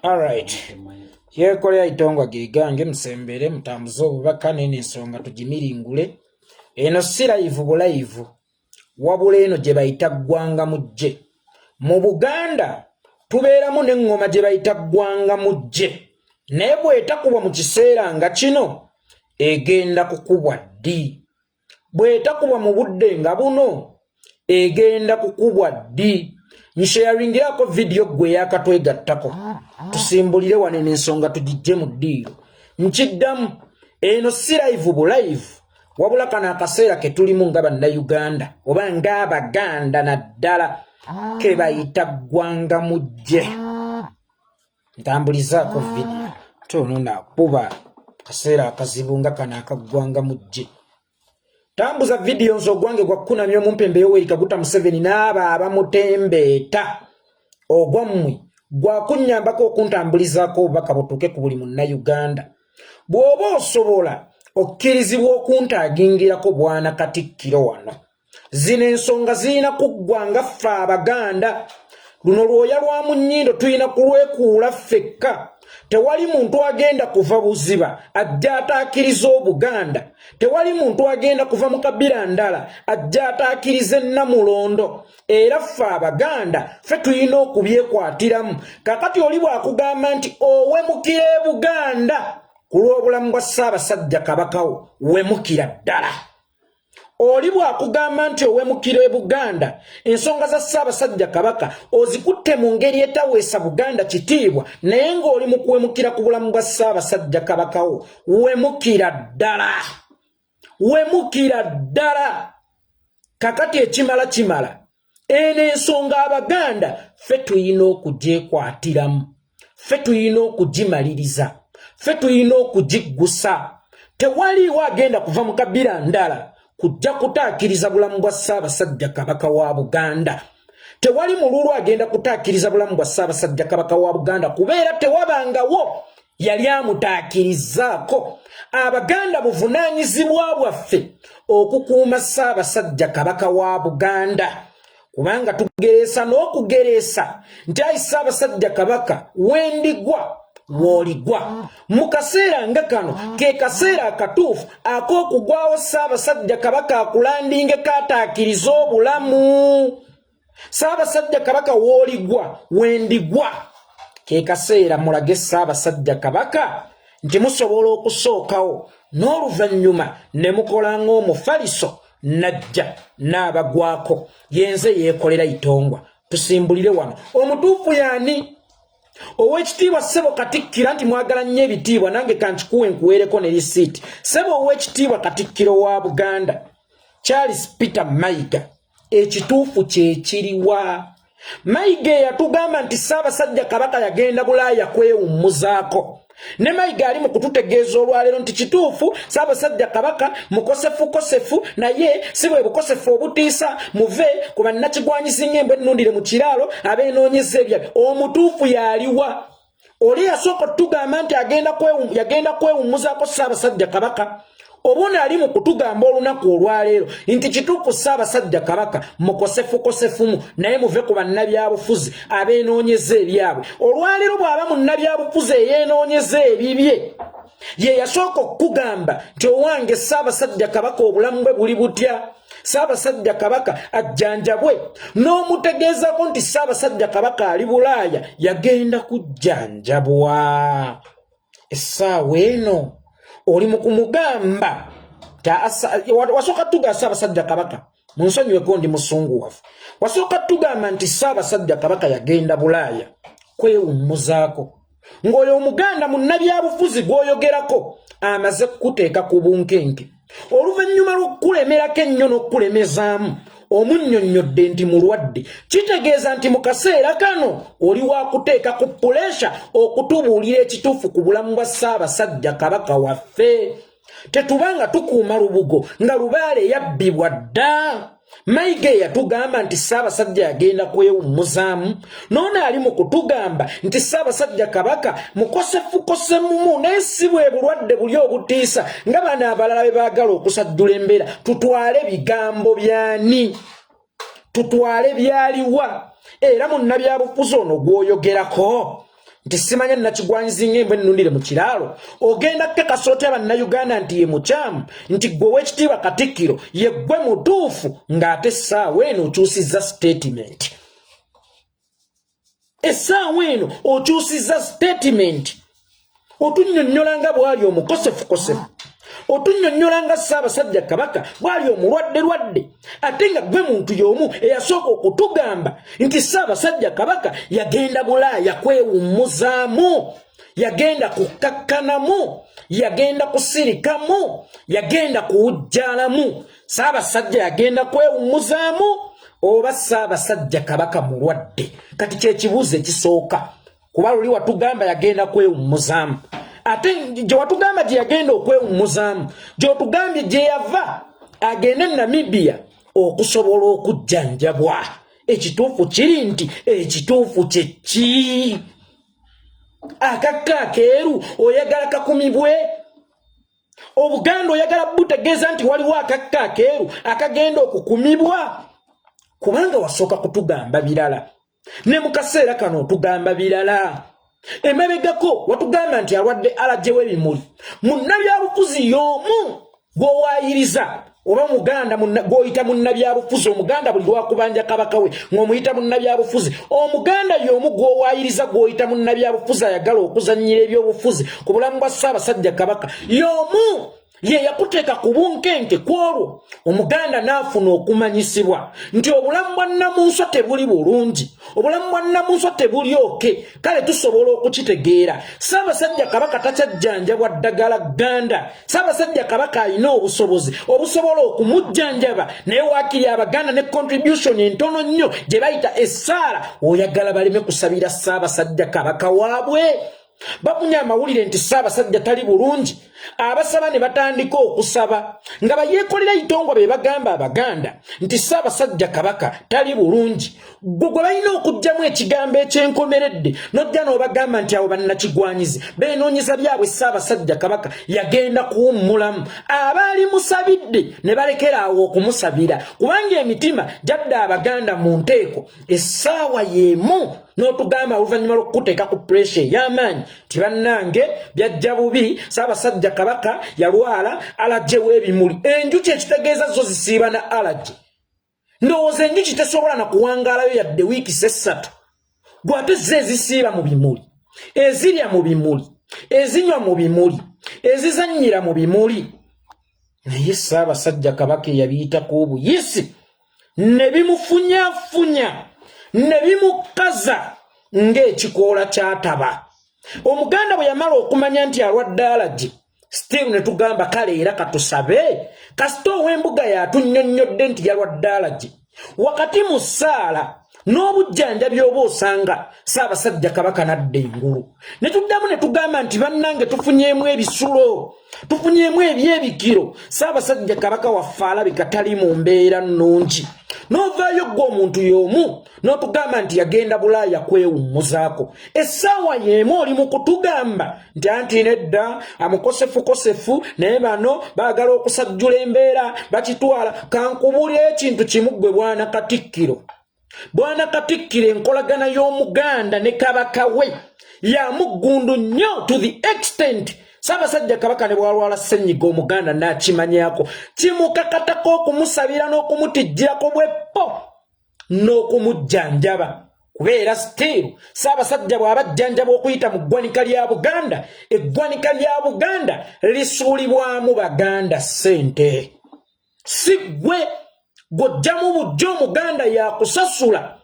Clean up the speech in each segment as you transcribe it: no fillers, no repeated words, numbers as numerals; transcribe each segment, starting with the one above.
Alright. Yekolera itongwa girigange musembere mutambuze obubaka nene ensonga tugimiringule. Eno si live bulive wabula eno gye bayita ggwanga mujje. Mu Buganda tubeeramu n'eŋŋoma gye bayita ggwanga mujje naye bw'etakubwa mu kiseera nga kino egenda kukubwa ddi? Bw'etakubwa mu budde nga buno egenda kukubwa ddi? Nsharingirako vidiyo ggwe eyakatwegattako tusimbulire wano eno ensonga tugijje mu ddiiro. Nkiddamu, eno si live bulive wabula kano akaseera ke tulimu nga Bannayuganda oba ng'Abaganda naddala ke bayita ggwanga mujje. Ntambulizaako vidiyo tono nakuba kaseera akazibu nga kano akaggwanga mujje. Tambuza vidiyo nze ogwange gwakkunamya omumpembe Yoweri Kaguta Museveni n'abo abamutembeeta. Ogwammwe gwakunnyambako okuntambulizaako obubaka butuuke ku buli Munnayuganda. Bw'oba osobola okkirizibwa okuntaagingirako bwana Katikkiro wano. Zino ensonga zirina kuggwa nga ffe Abaganda. Luno lwoya lwa mu nnyindo tulina kulwekuula ffekka. Tewali muntu agenda kuva buziba ajja ataakiriza Obuganda. Tewali muntu agenda kuva mu kabira ndala ajja ataakiriza Ennamulondo. Era ffe Abaganda ffe tulina okubyekwatiramu. Kakati oli bw'akugamba nti owemukira e Buganda ku lw'obulamu bwa Ssaabasajja Kabakawo, wemukira ddala. Oli bw'akugamba nti owemukira e Buganda ensonga za Ssaabasajja Kabaka ozikutte mu ngeri etaweesa Buganda kitiibwa naye ng'oli mu kuwemukira ku bulamu bwa Ssaabasajja Kabakawo, wemukira ddala. Wemukira ddala. Kakati ekimala kimala. Eno ensonga Abaganda ffe tulina okugyekwatiramu, ffe tulina okugimaliriza, ffe tulina okugiggusa. Tewaliiwo agenda kuva mu kabira ndala kujja kutaakiriza bulamu bwa Ssaabasajja Kabaka wa Buganda. Tewali mululu agenda kutaakiriza bulamu bwa Ssaabasajja Kabaka wa Buganda kubeera tewabangawo yali amutaakirizaako. Abaganda buvunaanyizibwa bwaffe okukuuma Ssaabasajja Kabaka wa Buganda, kubanga tugereesa n'okugereesa nti ayi Ssaabasajja Kabaka wendigwa w'oligwa. Mu kaseera nga kano ke kaseera akatuufu ak'okugwawo Ssaabasajja Kabaka akulandingeko ataakirize obulamu. Ssaabasajja Kabaka w'oligwa wendigwa ke kaseera mulage Ssaabasajja Kabaka nti musobola okusookawo n'oluvannyuma ne mukola ng'omufaliso najja n'abagwako. Yenze yeekolera itongwa. Tusimbulire wano. Omutuufu y'ani? Ow'ekitiibwa ssebo Katikkiro, nti mwagala nnyo ebitiibwa, nange kankikuwe nkuweereko ne risiiti. Ssebo ow'ekitiibwa Katikkiro wa Buganda Charles Peter Mayiga, ekituufu kyekiriwa? Mayiga eyatugamba nti Ssaabasajja Kabaka yagenda Bulaaya kwewummuzaako, ne Mayiga ali mu kututegeeza olwaleero nti kituufu Ssaabasajja Kabaka mukosefukosefu, naye si bwe bukosefu obutiisa. Muve ku bannakigwanyizi ng'embwa ennundire mu kiraalo abeenoonyeza ebyabwe. Omutuufu y'aliwa? Oli yasooka otugamba nti yagenda kwewummuzaako Ssaabasajja Kabaka, oba ali mu kutugamba olunaku olwaleero nti kituufu Ssaabasajja Kabaka mukosefukosefumu, naye muve ku bannabyabufuzi abeenoonyeza ebyabwe. Olwaleero bw'aba munnabyabufuzi eyeenoonyeza ebibye, ye yasooka okukugamba nti owange Ssaabasajja Kabaka obulamu bwe buli butya, Ssaabasajja Kabaka ajjanjabwe, n'omutegeezako nti Ssaabasajja Kabaka ali Bulaaya yagenda kujjanjabwa. Essaawa eno oli mu kumugamba wasooka tugamba Ssaabasajja Kabaka, munsonyiweko ndi musunguwavu, wasooka tugamba nti Ssaabasajja Kabaka yagenda Bulaaya kwewummuzaako, ng'oyo Omuganda munnabyabufuzi gw'oyogerako amaze kukuteeka ku bunkenke oluvannyuma lw'okukulemerako ennyo n'okukulemezaamu omunnyonnyodde nti mulwadde. Kitegeeza nti mu kaseera kano oli wakuteeka ku puresha okutubuulira ekituufu ku bulamu bwa Ssaabasajja Kabaka waffe. Tetubanga tukuuma lubugo nga lubaale yabbibwa dda. Mayiga eyatugamba nti Ssaabasajja yagenda kwewummuzaamu, n'ono ali mu kutugamba nti Ssaabasajja Kabaka mukosefukosemumu, naye si bwe bulwadde buli obutiisa nga bano abalala be baagala okusajjula embeera. Tutwale bigambo byani? Tutwale byaliwa? Era munnabyabufuzi ono gw'oyogerako nti simanya nakigwanyizi ng'embwa ennundire mu kiraalo. Ogenda kukakasa otya Bannayuganda nti ye mukyamu, nti gwe ow'ekitiibwa Katikkiro ye ggwe mutuufu, ng'ate essaawa eno okyusizza statement? Essaawa eno okyusizza statement, otunnyonnyola nga bw'ali omukosefukosefu, otunnyonnyola nga Ssaabasajja Kabaka bw'ali omulwadde lwadde, ate nga gwe muntu y'omu eyasooka okutugamba nti Ssaabasajja Kabaka yagenda Bulaaya kwewummuzaamu, yagenda kukakkanamu, yagenda kusirikamu, yagenda kuwujjaalamu. Ssaabasajja yagenda kwewummuzaamu oba Ssaabasajja Kabaka mulwadde? Kati kyekibuuzo ekisooka, kuba luli watugamba yagenda kwewummuzaamu, ate gye watugamba gye yagenda okwewummuzaamu, gy'otugambye gye yava agende Namibia okusobola okujjanjabwa. Ekituufu kiri nti ekituufu kyeki? Akakka akeeru oyagala kakumibwe? Obuganda oyagala butegeeza nti waliwo akakka akeeru akagenda okukumibwa? Kubanga wasooka kutugamba birala, ne mu kaseera kano otugamba birala. Emabegako watugamba nti alwadde allergy w'ebimuli. Munnabyabufuzi y'omu gw'owaayiriza oba muganda gw'oyita munnabyabufuzi, omuganda buli lwakubanja kabaka we ng'omuyita munnabyabufuzi, omuganda y'omu gw'owaayiriza gw'oyita munnabyabufuzi ayagala okuzannyira ebyobufuzi ku bulamu bwa Ssaabasajja Kabaka, y'omu ye yakuteeka ku bunkenke. Ku olwo omuganda n'afuna okumanyisibwa nti obulamu bwa Namunswa tebuli bulungi, obulamu bwa Namunswa tebuli okay. Kale tusobola okukitegeera, Ssaabasajja Kabaka takyajjanjabwa ddagala gganda. Ssaabasajja Kabaka alina obusobozi obusobola okumujjanjaba, naye waakiri abaganda ne contribution entono nnyo gye bayita essaala, oyagala baleme kusabira Ssaabasajja Kabaka waabwe. Bafunye amawulire nti Ssaabasajja tali bulungi, abasaba ne batandika okusaba nga bayeekolera itongwa be bagamba abaganda nti Ssaabasajja Kabaka tali bulungi. Gwe gwe balina okuggyamu ekigambo ekyenkomeredde, nojja n'obagamba nti abo bannakigwanyizi beenoonyeza byabwe, Ssaabasajja Kabaka yagenda kuwummulamu. Abaali musabidde ne balekera awo okumusabira, kubanga emitima gyadda abaganda mu nteeko. Essaawa y'emu n'otugamba, oluvannyuma lw'okukuteeka ku pressure ey'amaanyi, ti bannange byajja bubi, Ssaabasajja Kabaka yalwala allergy w'ebimuli. Enjuki ekitegeeza zo zisiiba na allergy. Ndowooza enjuki tesobola na kuwangaalayo yadde wiikisi 3. Gwate zo ezisiiba mu bimuli, ezirya mu bimuli, ezinywa mu bimuli, ezizannyira mu bimuli, naye Ssaabasajja Kabaka eyabiyitako obuyisi ne bimufunyafunya ne bimukaza ng'ekikoola kyataba. Omuganda bwe yamala okumanya nti alwadde allergy, still ne tugamba kale era katusabe, kasita ow'embuga yatunnyonnyodde nti yalwadde allergy. Wakati mu ssaala n'obujjanjabi oba osanga Ssaabasajja Kabaka nadda engulu, ne tuddamu ne tugamba nti bannange, tufunyeemu ebisulo, tufunyeemu ebyebikiro, Ssaabasajja Kabaka waffe alabika tali mu mbeera nnungi. N'ovaayo ggwe omuntu y'omu n'otugamba nti yagenda Bulaaya kwewummuzaako. Essaawa y'emu oli mu kutugamba nti anti nedda, amukosefukosefu, naye bano baagala okusajjula embeera bakitwala. Kankubulira ekintu kimu, ggwe bwana Katikkiro. Bwana Katikkiro, enkolagana y'omuganda ne kabaka we yamuggundu nnyo, to the extent Ssaabasajja Kabaka ne bwalwala ssenyiga omuganda n'akimanyako, kimukakatako okumusabira n'okumutijjirako bweppo n'okumujjanjaba, kubeera still Ssaabasajja bw'aba ajjanjaba okuyita mu ggwanika lya Buganda, eggwanika lya Buganda lisuulibwamu baganda ssente, si ggwe gw'ojjamu bujja, omuganda yakusasula.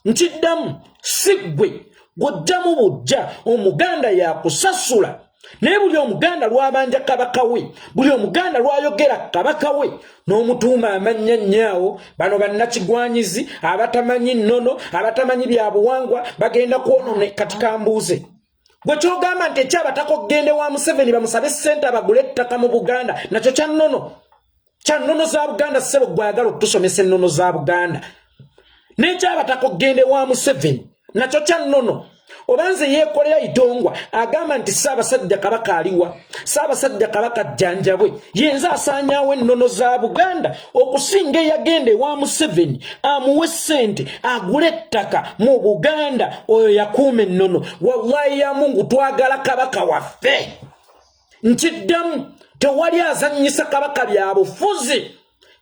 Nkiddamu, si ggwe gw'ojjamu bujja, omuganda yakusasula. Naye buli omuganda lwabanja kabaka we, buli omuganda lwayogera kabaka we, n'omutuuma amannya nnyaawo, bano bannakigwanyizi abatamanyi nnono, abatamanyi bya buwangwa, bagenda kwonona. Kati kambuuze gwe, kyogamba nti ekyabataka okugende wa Museveni bamusabe ssente abagule ettaka mu Buganda nakyo kya nnono, kya nnono za Buganda? Ssebo gwe ayagala okutusomesa ennono za Buganda, n'ekyabataka okugende wa Museveni nakyo kya nnono? Oba nze Yeekolera Itongwa agamba nti Ssaabasajja Kabaka aliwa, Ssaabasajja Kabaka jjanjabwe, yenze asaanyaawo ennono za Buganda okusinga eyagenda ewa Museveni amuwe ssente agule ettaka mu Buganda. Oyo yakuuma ennono. Wallahi ya Mungu, twagala Kabaka waffe. Nkiddamu, tewali azannyisa Kabaka bya bufuzi.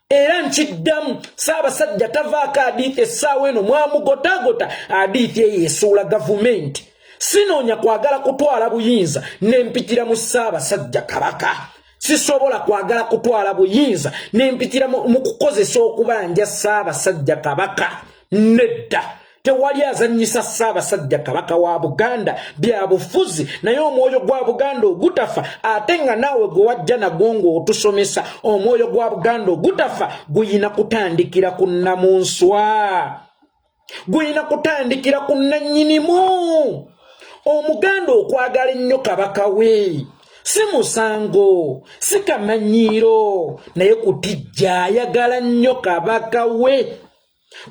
Era nkiddamu, Ssaabasajja tavaako adiithi. Essaawa eno mwamugotagota adiithi eyo esuula gavumenti. Sinoonya kwagala kutwala buyinza nempitira mu Ssaabasajja Kabaka. Sisobola kwagala kutwala buyinza nempitira mu kukozesa okubanja Ssaabasajja Kabaka. Nedda, tewali azannyisa Ssaabasajja Kabaka wa Buganda bya bufuzi. Naye omwoyo gwa Buganda ogutafa, ate nga naawe gwe wajja nagwo ng'otusomesa, omwoyo gwa Buganda ogutafa guyina kutandikira ku nnamunswa, guyina kutandikira ku nnannyinimu. Omuganda okwagala ennyo Kabaka we si musango, si kamanyiiro, naye kutijja ayagala nnyo Kabaka we.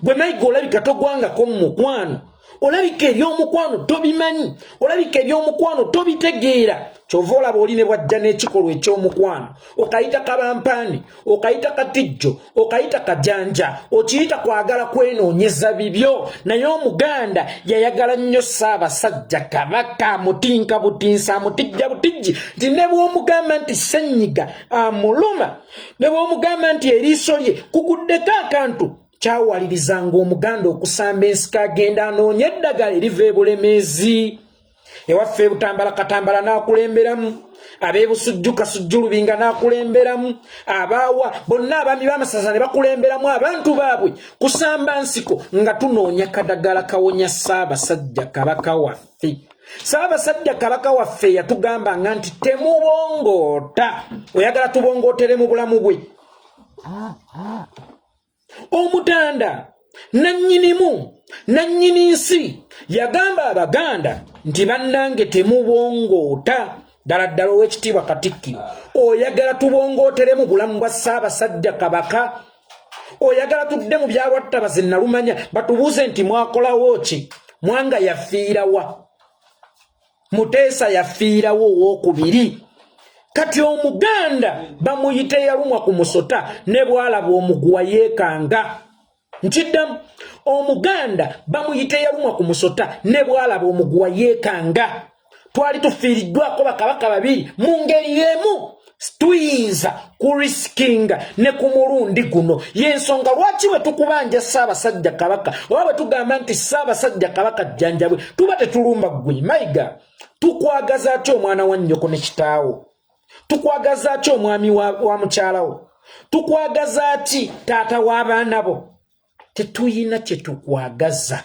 Gwe Mayiga olabika togwangako mu mukwano, olabika ebyomukwano tobimanyi, olabika ebyomukwano tobitegeera. Kyova olaba oli ne bwajja n'ekikolwa ekyomukwano okayita kabampaani, okayita katijjo, okayita kajanja, okiyita kwagala kwenoonyeza bibyo. Naye Omuganda yayagala nnyo Ssaabasajja Kabaka, amutinka butinsa, amutijja butijji, nti ne bw'omugamba nti ssenyiga amuluma, ne bw'omugamba nti eriiso lye kuguddeko akantu, kyawalirizanga Omuganda okusamba ensiko agenda anoonya eddagala eriva eBulemeezi. Ewaffe eButambala, Katambala n'akulemberamu, ab'eBusujju, Kasujju Lubinga n'akulemberamu, abaawa bonna abaami b'amasaza ne bakulemberamu abantu baabwe kusamba nsiko nga tunoonya kadagala kawonya Ssaabasajja Kabaka waffe. Ssaabasajja Kabaka waffe yatugambanga nti temubongoota. Oyagala tubongootere mu bulamu bwe? Omutanda nannyinimu, nannyini nsi, yagamba Abaganda nti bannange, temubongoota. Ddala ddala, ow'ekitiibwa Katikkiro, oyagala tubongootere mu bulamu bwa Ssaabasajja Kabaka? Oyagala tudde mu byalwattabazi nalumanya batubuuze nti mwakolawo ki? Mwanga yafiirawa? Muteesa yafiirawo owokubiri? Kati Omuganda bamuyite yalumwa ku musota, ne bwalaba omuguwa yeekanga. Nkiddamu, Omuganda bamuyite yalumwa ku musota, ne bwalaba omuguwa yeekanga. Twali tufiiriddwako bakabaka babiri mu ngeri emu, tuyinza kurisikinga ne ku mulundi guno. Yensonga lwaki bwe tukubanja Ssaabasajja Kabaka oba bwe tugamba nti Ssaabasajja Kabaka jjanjabwe, tuba tetulumba ggwe Mayiga. Tukwagaza ki omwana wa nnyoko ne kitaawo? Tukwagaza ki omwami wa mukyalawo? Tukwagaza ki taata w'abaana bo? Tetuyina kyetukwagaza,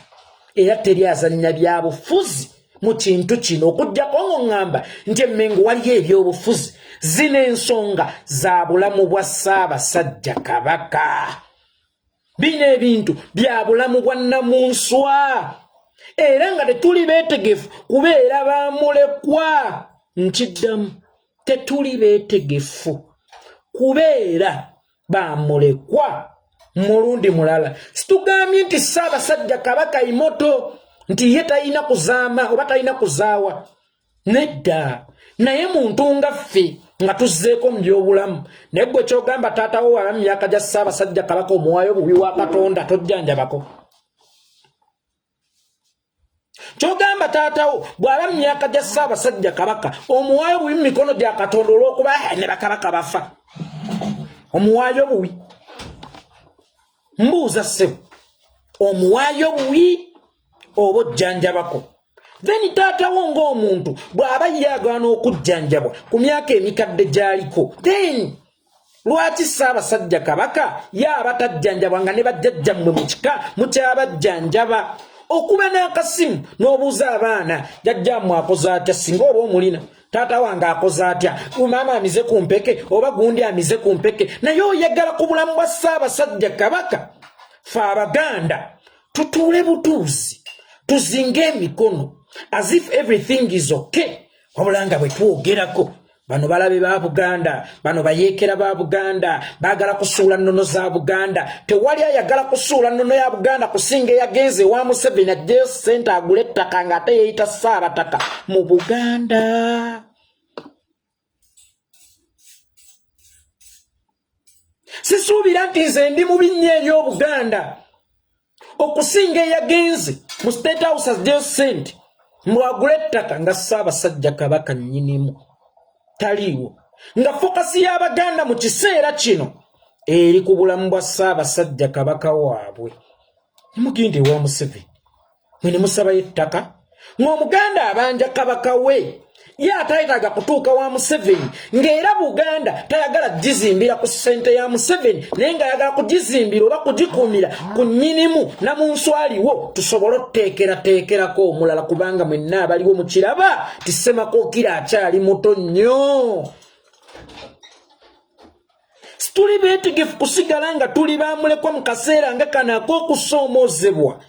era teri azannya byabufuzi mu kintu kino okugjako ng'oŋŋamba nti Emmengo waliyo ebyobufuzi. Zino ensonga za bulamu bwa Ssaabasajja Kabaka. Bino ebintu bya bulamu bwa nnamunswa, era nga tetuli beetegefu kubeera bamulekwa. Nkiddamu, tetuli beetegefu kubeera bamulekwa. Mulundi mulala, situgambye nti Ssaabasajja Kabaka imoto nti ye talina kuzaama oba talina kuzaawa, nedda. Naye muntu nga ffe nga tuzzeeko mu byobulamu. Naye gwe kyogamba taatawo waba mu myaka gya Ssaabasajja Kabaka, omuwaayo bubi wa Katonda, tojjanjabako. Kyogamba taatawo bw'aba mu myaka gya Ssaabasajja Kabaka, omuwaayo bubi mu mikono gya Katonda, olw'okuba ne bakabaka bafa. Omuwaayo buwi? Mbuuza ssebo, omuwaayo buwi oba ojjanjabako? Then taatawo ng'omuntu bw'aba ye agaana okujjanjabwa ku myaka emikadde gy'aliko, then lwaki Ssaabasajja Kabaka ye aba tajjanjabwa, nga ne bajjajjammwe mu kika mukyabajjanjaba? Okuba n'akasimu n'obuuza abaana, jjajjammwe akoze atya? Singa oba omulina, taata wange akoze atya? Maama amize ku mpeke oba gundi amize ku mpeke? Naye oyagala ku bulamu bwa Ssaabasajja Kabaka fe Abaganda tutuule butuuzi, tuzinge emikono as if everything is okay, wabula nga bwe twogerako. Bano balabe ba Buganda, bano bayeekera ba Buganda, baagala kusuula nnono za Buganda. Tewali ayagala kusuula nnono ya Buganda kusinga eyagenze ewa Museveni aggyeyo ssente agule ettaka ng'ate yeeyita Ssaabataka mu Buganda. Sisuubira nti nze ndi mubi nnyo eri Obuganda okusinga eyagenze mu State House aggyeyo ssente mbwagula ettaka nga Ssaabasajja Kabaka nnyinimu taliiwo, nga fokasi y'Abaganda mu kiseera kino eri ku bulamu bwa Ssaabasajja Kabaka waabwe. Nemugenda ewa Museveni mwe ne musabayo ettaka ng'Omuganda abanja Kabaka we, ye atayetaaga kutuuka wa Museveni, ng'era Buganda tayagala gizimbira ku ssente ya Museveni, naye ng'ayagala kugizimbira oba kugikuumira ku nnyinimu namunswaliwo, tusobole otuteekerateekerako omulala, kubanga mwenna abaliwo mukiraba ti Ssemakookiro akyali muto nnyo. Situli beetegefu kusigala nga tuli bamulekwa mu kaseera nga kano ak'okusoomoozebwa.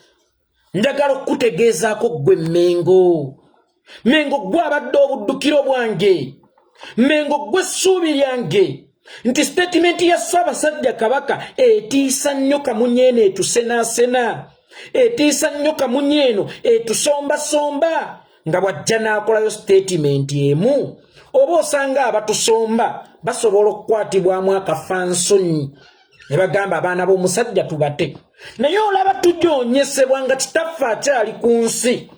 Njagala okukutegeezaako ggwe Mmengo, Mmengo ggwe abadde obuddukiro bwange, Mmengo ggwe essuubi lyange, nti sitatimenti ya Ssaabasajja Kabaka etiisa nnyo kamunye eno etusenaasena, etiisa nnyo kamunye eno etusombasomba, nga bw'ajja n'akolayo sitatimenti emu oba osanga abatusomba basobola okukwatibwamu akafansonyi ne bagamba abaana b'omusajja tubate. Naye olaba tujoonyesebwa nga kitaffe akyali ku nsi.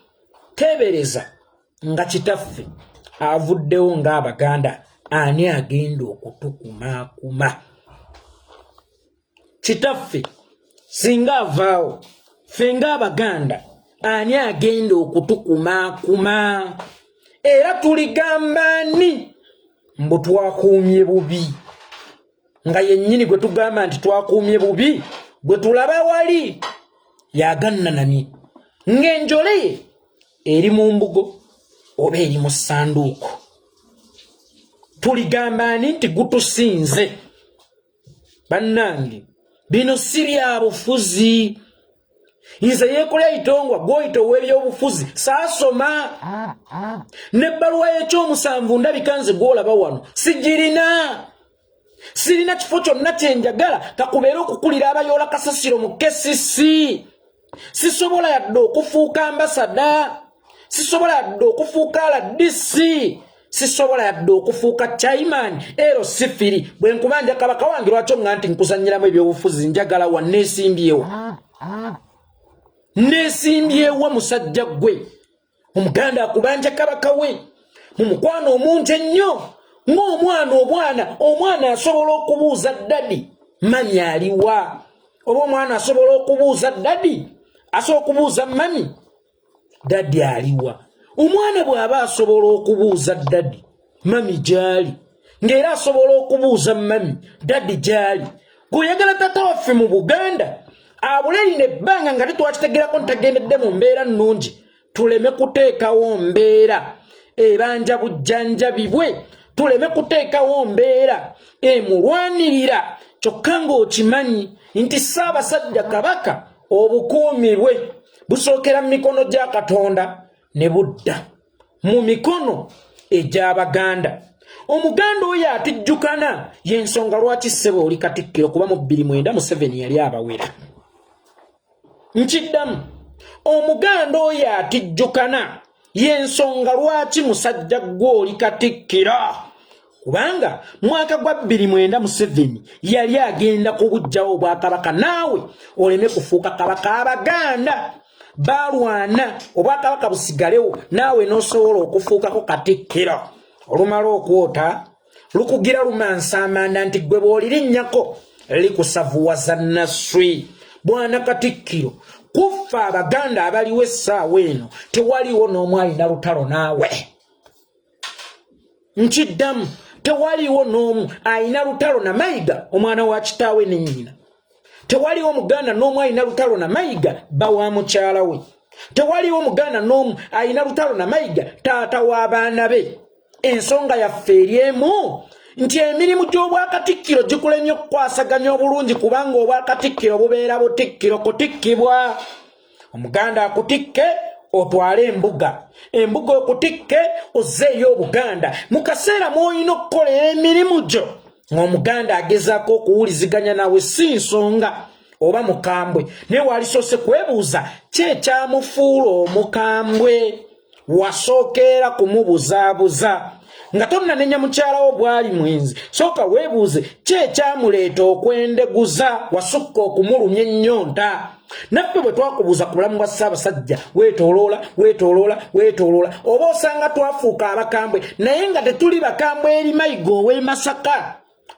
Teebereza nga kitaffe avuddewo ng'Abaganda, ani agenda okutukumaakuma? Kitaffe singa avaawo, ffe ng'Abaganda ani agenda okutukumaakuma? Era tuligamba ani mbu twakuumye bubi, nga yennyini gwe tugamba nti twakuumye bubi gwe tulaba wali yagannanamye ng'enjole ye eri mu mbugo oba eri mu ssanduuko? Tuligamba ani nti gutusinze? Bannange, bino si bya bufuzi. Nze yeekola itongwa gwoyita ow'ebyobufuzi, saasoma n'ebbaluwa y'ekyomusanvu ndabika nze gwolaba wano sigirina, sirina kifo kyonna kyenjagala kakubeera okukulira abayoola kasasiro mu KCC. Sisobola yadde okufuuka ambasada, sisobola yadde okufuuka RDC, sisobola yadde okufuuka chairman ero sifiri. Bwe nkubanja Kabaka wange, lwaki oŋŋa nti nkuzannyiramu ebyobufuzi? Njagala wa neesimbyewo, neesimbyewa musajja ggwe. Omuganda akubanja Kabaka we mu mukwano omungi ennyo ng'omwana obwana. Omwana asobola okubuuza daddy, mummy aliwa? Oba omwana asobola okubuuza daddy, asobola okubuuza mummy, daddy aliwa? Omwana bw'aba asobola okubuuza daddy, mummy gy'ali, ng'era asobola okubuuza mummy, daddy gy'ali, gweoyagala tata waffe mu Buganda abule lino ebbanga nga tetwakitegerako ntagendedde mu mbeera nnungi, tuleme kuteekawo mbeera ebanja bujjanjabi bwe, tuleme kuteekawo mbeera emulwanirira, kyokka ng'okimanyi nti Ssaabasajja Kabaka obukuumi bwe busookera mu mikono gya Katonda ne budda mu mikono egy'Abaganda. Omuganda oyo atijjukana y'ensonga lwaki ssebo oli katikkiro, kuba mu 2009 Museveni yali abawera. Nkiddamu, Omuganda oyo atijjukana y'ensonga lwaki musajja gwe oli katikkiro, kubanga mwaka gwa 2009 Museveni yali agenda kubuggyawo obwakabaka naawe oleme kufuuka kabaka. Abaganda balwana obwakabaka busigalewo, naawe n'osobola okufuukako katikkiro. Olumala okwota lukugira lumansa amanda nti gwe bw'olirinnyako likusavuwaza naswi. Bwana katikkiro, kuffa Abaganda abaliwo essaawa eno tewaliwo n'omu alina lutalo naawe. Nkiddamu, tewaliwo n'omu alina lutalo na Mayiga omwana wa kitaawe ne nnyina. Tewaliwo Muganda n'omu alina lutalo na Mayiga bba wa mukyala we. Tewaliwo Muganda n'omu alina lutalo na Mayiga taata w'abaana be. Ensonga yaffe eri emu, nti emirimu gy'obwakatikkiro gikulemye okukwasaganya obulungi, kubanga obwakatikkiro bubeera butikkiro kutikkibwa. Omuganda akutikke Otwale embuga, embuga okutikke, ozzeeyo Obuganda mu kaseera mw'olina okukolera emirimu gyo. Ng'Omuganda agezaako okuwuliziganya naawe, si nsonga oba mukambwe, naye walisoose kwebuuza ki ekyamufuula omukambwe. Wasookeera kumubuzaabuza nga tonnanenya mukyalawo bwali mwenzi. Sooka weebuuze ki ekyamuleeta okwendeguza, wasukka okumulumya ennyonta. Naffe bwe twakubuuza ku bulamu bwa Ssaabasajja, weetooloola, weetooloola, weetooloola. Oba osanga twafuuka abakambwe, naye nga tetuli bakambwe eri Mayiga ow'e Masaka.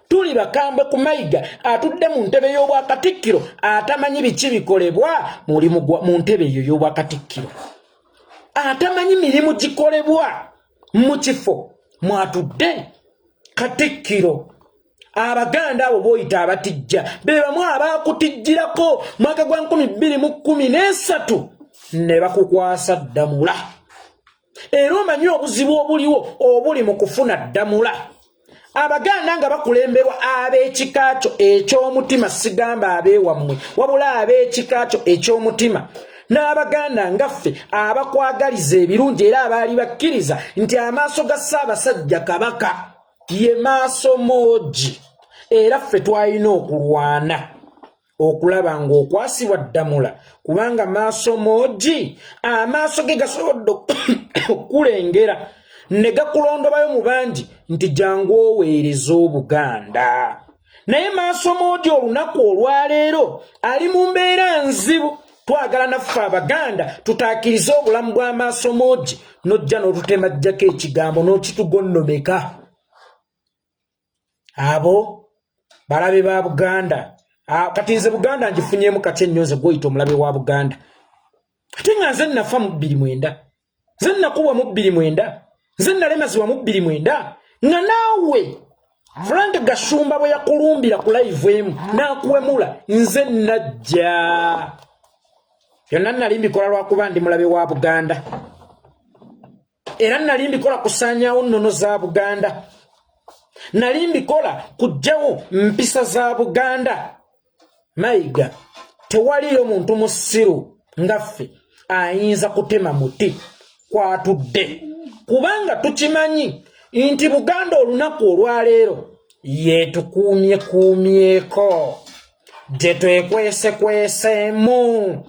Tuli bakambwe ku Mayiga atudde mu ntebe y'obwakatikkiro, atamanyi biki bikolebwa mu ntebe eyo y'obwakatikkiro, atamanyi mirimu gikolebwa mu kifo mwatudde katikkiro. Abaganda abo boyita abatijja be bamu abaakutijjirako mwaka gwa 2013 ne bakukwasa Ddamula. Era omanyi obuzibu obuliwo obuli mu kufuna Ddamula? Abaganda nga bakulemberwa ab'ekika kyo eky'omutima, sigamba abeewammwe, wabula ab'ekika kyo eky'omutima, n'Abaganda nga ffe abakwagaliza ebirungi, era abaali bakkiriza nti amaaso ga Ssaabasajja Kabaka ye maaso moogi, era ffe twalina okulwana okulaba ng'okwasibwa Ddamula, kubanga maaso moogi, amaaso ge gasobodde okulengera ne gakulondobayo mu bangi nti jangu oweereza Obuganda. Naye maaso moogi olunaku olwaleero ali mu mbeera nzibu. Twagala naffe Abaganda tutaakirize obulamu bw'amaaso moogi, n'ojja n'otutemajjako ekigambo n'okitugonnomeka. Abo balabe ba Buganda. Kati nze Buganda ngifunyemu kati ennyo. Nze gwoyita omulabe wa Buganda, ate nga nze nafa mu 2009, nze nakubwa mu 2009, nze nalemazibwa mu 2009, nga naawe Frank Gashumba bwe yakulumbira ku live emu n'akuwemula, nze najja. Byonna nali mbikola lwakuba ndi mulabe wa Buganda, era nali mbikola kusaanyaawo nnono za Buganda, nali mbikola kuggyawo mpisa za Buganda. Mayiga, tewaliyo muntu musiru nga ffe ayinza kutema muti kwatudde, kubanga tukimanyi nti Buganda olunaku olwaleero yetukuumyekuumyeko gye twekwesekweseemu,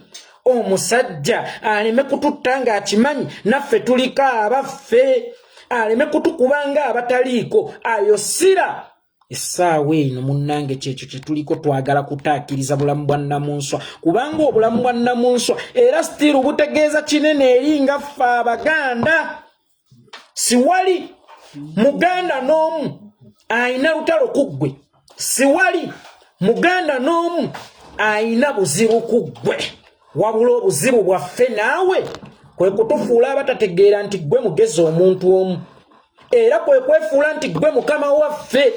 omusajja aleme kututta ng'akimanyi naffe tuliko abaffe, aleme kutukuba ng'abataliiko ayo sira. Essaawa eno munnange, kyekyo kye tuliko. Twagala kutaakiriza bulamu bwa Nnamunswa, kubanga obulamu bwa Nnamunswa era still butegeeza kinene eri nga ffe Abaganda. Siwali Muganda n'omu ayina lutalo ku ggwe, siwali Muganda n'omu ayina buzibu ku ggwe, wabula obuzibu bwaffe naawe kwe kutufuula abatategeera nti ggwe mugezi omuntu omu, era kwe kwefuula nti ggwe mukama waffe,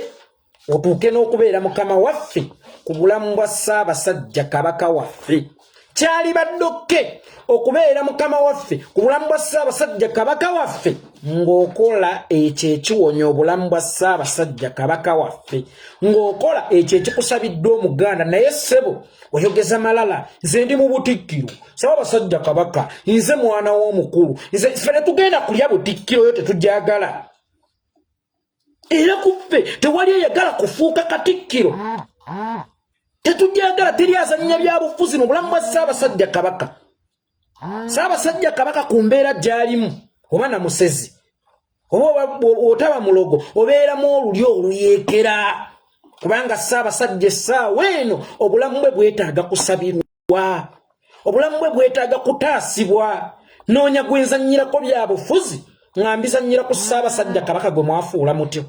otuuke n'okubeera mukama waffe ku bulamu bwa Ssaabasajja Kabaka waffe. Kyali baddokke okubeera mukama waffe ku bulamu bwa Ssaabasajja Kabaka waffe ng'okola ekyo ekiwonya obulamu bwa Ssaabasajja Kabaka waffe, ng'okola ekyo ekikusabiddwa Omuganda. Naye ssebo, oyogeza malala. Nze ndi mu butikkiro, Ssaabasajja Kabaka, nze mwana w'omukulu, nze ffe tetugenda kulya butikkiro yo, tetujagala. Era ku ffe tewali eyagala kufuuka katikkiro, tetujagala. Teri azannya byabufuzi mu bulamu bwa Ssaabasajja Kabaka. Ssaabasajja Kabaka ku mbeera gy'alimu, oba namusezi oba otaba mulogo, obeeramu olulyo oluyeekera, kubanga Ssaabasajja essaawa eno obulamu bwe bwetaaga kusabirwa, obulamu bwe bwetaaga kutaasibwa. Noonya gwenzannyirako bya bufuzi nga mbizannyira ku Ssaabasajja Kabaka gwe mwafuula mutyo.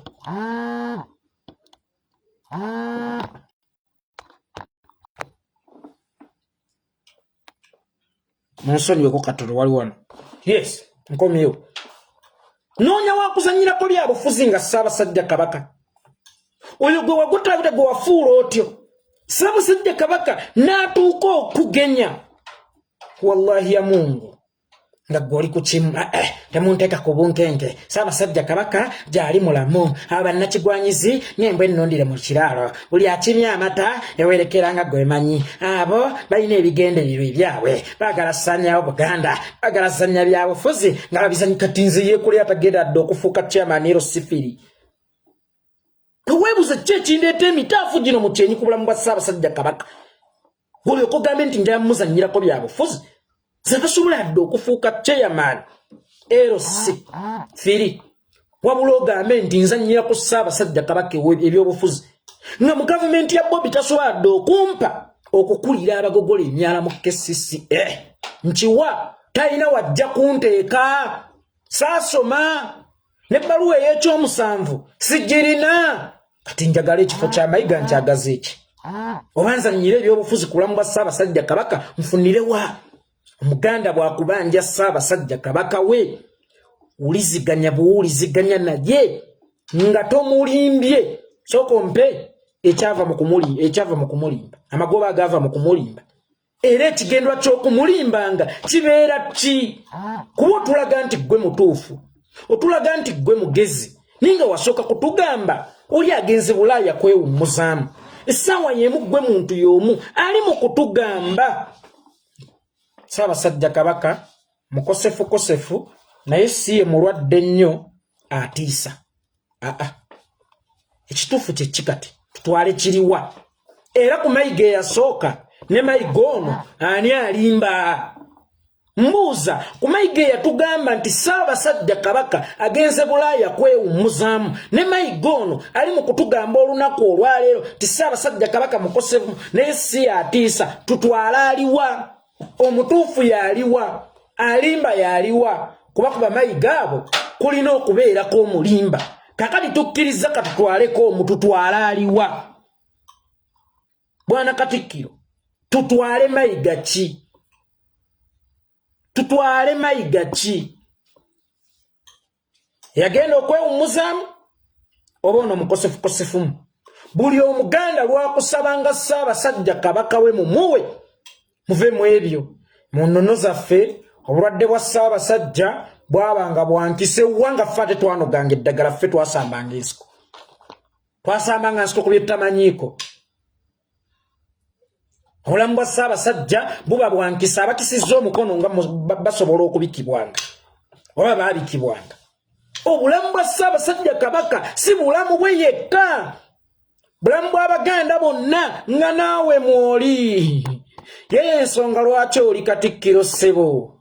Munsonyiweko katono, wali wano. Yes, nkomyewo. Noonya wakuzannyirako bya bufuzi nga Ssaabasajja Kabaka oyo gwe wagutabira, gwe wafuula otyo Ssaabasajja Kabaka n'atuuka okugenya. Wallahi ya Mungu. Nga gwe oli ku kimu, ah, eh, temunteeka ku bunkenke. Ssaabasajja Kabaka gyali mulamu. Abannakigwanyizi ng'embwa ennundire mu kiraalo, buli akimya amata ewerekera nga gwemanyi. Abo balina ebigendererwa ebyabwe, baagala ssanyawo Buganda, baagala zannya byabufuzi nga babizanyi. Kati nze yeekolera tagenda dda okufuuka chairman ero sifiri. Teweebuze ki ekindeeta emitaafu gino mu kyenyi ku bulamu bwa Ssaabasajja Kabaka, olyoka ogambe nti njala muzannyirako byabufuzi. Nze tasobola dda okufuuka chairman LC firi, wabula ogambe nti nzannyira ku Ssaabasajja Kabaka ebyobufuzi nga mu gavumenti ya Bobi tasobola dda okumpa okukulira abagogola emyala mu KCCA. Nkiwa talina wajja kunteeka, saasoma n'ebbaluwa ey'ekyomusanvu sigirina. Kati njagala ekifo kya Mayiga, nkyagaza eki oba nzannyire ebyobufuzi ku bulamu bwa Ssaabasajja Kabaka nfunirewa? Omuganda bw'akubanja Ssaabasajja Kabaka we, wuliziganya buwuliziganya naye nga tomulimbye. Sooka ompe ekyava mu kumuli, ekyava mu kumulimba, amagoba agaava mu kumulimba, era ekigendwa ky'okumulimbanga kibeera ki? Kuba otulaga nti ggwe mutuufu, otulaga nti ggwe mugezi, naye nga wasooka kutugamba oli agenze Bulaaya kwewummuzaamu. Essaawa y'emu ggwe muntu y'omu ali mu kutugamba Ssaabasajja Kabaka mukosefukosefu, naye si ye mulwadde nnyo atiisa. Aa, ekituufu kyeki? Kati tutwale kiriwa? Era ku Mayiga eyasooka ne Mayiga ono, ani alimba? Mbuuza, ku Mayiga eyatugamba nti Ssaabasajja Kabaka agenze Bulaaya kwewummuzaamu ne Mayiga ono ali mu kutugamba olunaku olwaleero nti Ssaabasajja Kabaka mukosefu naye si atiisa, tutwale aliwa? Omutuufu yaliwa? Alimba yaliwa? Kuba kuba Mayiga abo kulina okubeerako omulimba. Kakati tukkiriza, katutwaleko omu, tutwale aliwa? Bwana Katikkiro, tutwale Mayiga ki? Tutwale Mayiga ki yagenda okwewummuzaamu oba ono mukosefukosefumu? Buli Omuganda lwakusabanga Ssaabasajja Kabaka we mumuwe, muve mu ebyo. Mu nnono zaffe, obulwadde bwa Ssaabasajja bwabanga bwankisa ewanga. Ffe ate twanoganga eddagala, ffe twasambanga ensiko, twasambanga nsiko ku byetutamanyiiko. Obulamu bwa Ssaabasajja buba bwankisa, abakisizza omukono nga basobola okubikibwanga oba baabikibwanga. Obulamu bwa Ssaabasajja Kabaka si bulamu bwe yekka, bulamu bw'Abaganda bonna nga naawe mwoli. Yeyo ensonga lwaki oli Katikkiro, ssebo.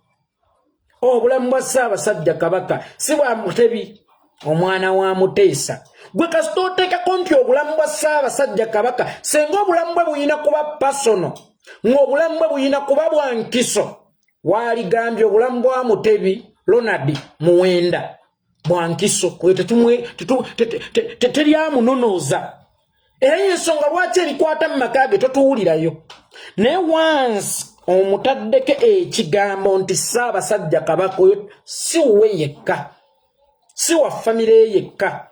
Obulamu bwa Ssaabasajja Kabaka si bwa Mutebi omwana wa Muteesa. Gwe kasita oteekako nti obulamu bwa Ssaabasajja Kabaka, senga obulamu bwe buyina kuba personal, ng'obulamu bwe buyina kuba bwa nkiso, waaligambye obulamu bwa Mutebi Ronald Muwenda bwa nkiso, teryamunonooza. Era yensonga lwaki ebikwata mu maka ge totuwulirayo. Naye once omutaddeko ekigambo nti Ssaabasajja Kabaka, oyo si wuwe yekka, si wa famire ye yekka,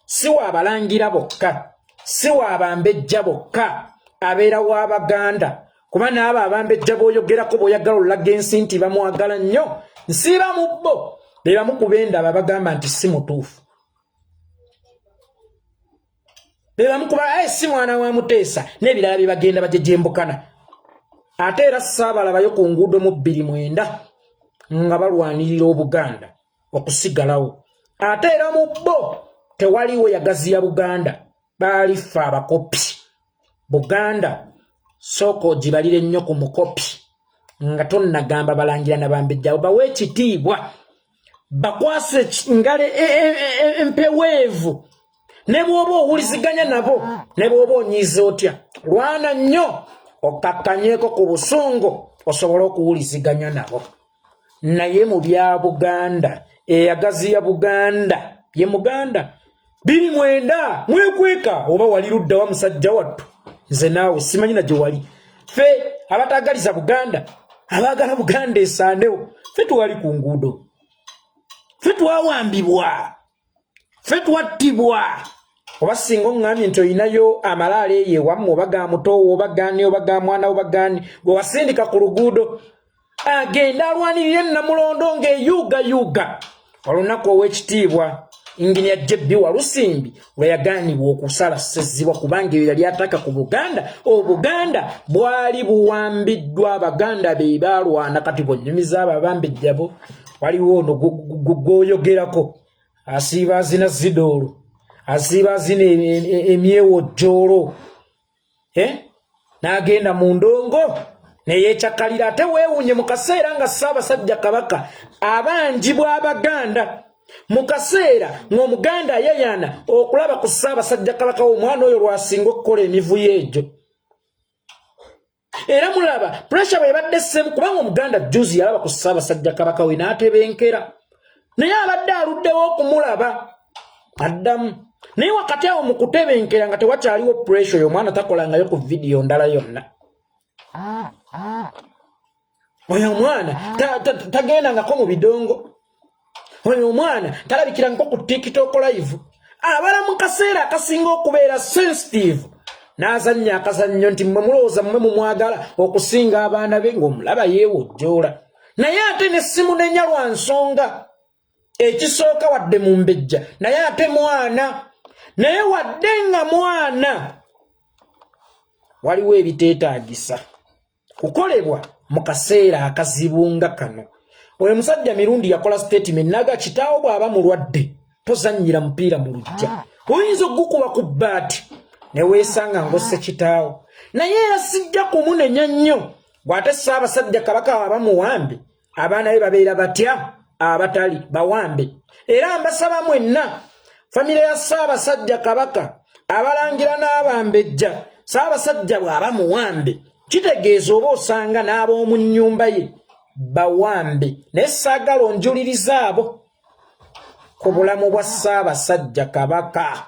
si wa Abalangira bokka, si wa Bambejja bokka, abeera wa Baganda. Kuba n'abo Abambejja b'oyogerako, b'oyagala olulaga ensi nti bamwagala nnyo, nsiiba mu bo be bamu ku bendaba bagamba nti si mutuufu. Be bamu kuba si mwana wa Muteesa n'ebirala bye bagenda bajejembukana. Ate era saabalabayo ku nguudo mu 2009 nga balwanirira Obuganda okusigalawo. Ate era mu bo tewaliwo yagaziya Buganda, baali ffe abakopi. Buganda sooka ogibalire nnyo ku mukopi nga tonnagamba Balangira na Bambejja. Bawe ekitiibwa, bakwase ngale empeweevu. Ne bw'oba owuliziganya nabo, ne bw'oba onyiiza otya, lwana nnyo okkakkanyeko ku busungu osobole okuwuliziganya nabo. Naye mu bya Buganda, eyagaziya Buganda ye Muganda. 2009 mwekweka oba wali luddawa, musajja wattu? Nze naawe simanyi na gye wali. Ffe abatagaliza Buganda, abaagala Buganda esaanewo, ffe twali ku nguudo, ffe twawambibwa, ffe twattibwa. Oba singa oŋŋambye nti olinayo amalaalo eyo ewammwe, oba ga mutoowo, oba gaani, oba ga mwana, oba gaani gwe wasindika ku luguudo. Agenda alwanirire Namulondo ng'eyuugayuuga. Olunaku ow'ekitiibwa Inginiya JB Walusimbi lwe yagaanibwa okusala Ssezibwa kubanga eyo yali ataka ku Buganda, Obuganda bwali buwambiddwa, Abaganda be baalwana. Kati bw'onnyumiza abo abambejjabo, waliwo ono gw'oyogerako asiiba azina zidoolo, asiiba azina emyewojjoolo, eh? N'agenda mu ndongo neyekyakalira. Ate weewuunye mu kaseera nga Ssaabasajja Kabaka abanjibwa Abaganda, mu kaseera ng'Omuganda ayayaana okulaba ku Ssaabasajja Kabaka, w'omwana oyo lwasinga okukola emivuyo egyo. Era mulaba pressure bwebadde semu, kubanga Omuganda juzi yalaba ku Ssaabasajja Kabaka we n'atebenkera, naye abadde aluddewo okumulaba addamu. Naye wakati awo mu kutebenkera nga tewakyaliwo pressure, oyo omwana takolangayo ku vidiyo ndala yonna. Oyo omwana tagendangako mu bidongo, oyo omwana talabikirangako ku TikTok live. Abala mu kaseera akasinga okubeera sensitive n'azannya akazannyo nti mmwe mulowooza mmwe mumwagala okusinga abaana be, ng'omulaba yeewojjoola. Naye ate ne simunenya lwa nsonga ekisooka, wadde mumbejja, naye ate mwana, naye wadde nga mwana, waliwo ebiteetaagisa kukolebwa mu kaseera akazibu nga kano. Oyo musajja Mirundi yakola statement naga, kitaawo bw'aba mulwadde tozannyira mupiira mu lujja, oyinza okugukuba ku bbaati ne weesanga ng'osse kitaawo. Naye era sijja kumunenya nnyo bw'ate Ssaabasajja Kabaka waba muwambe, abaana be babeera batya abatali bawambe? Era mbasaba mwenna famire ya Ssaabasajja Kabaka, abalangira n'abambejja, Ssaabasajja bw'aba muwambe kitegeeza oba osanga n'ab'omu nnyumba ye bawambe. Naye saagala onjuliriza abo ku bulamu bwa Ssaabasajja Kabaka.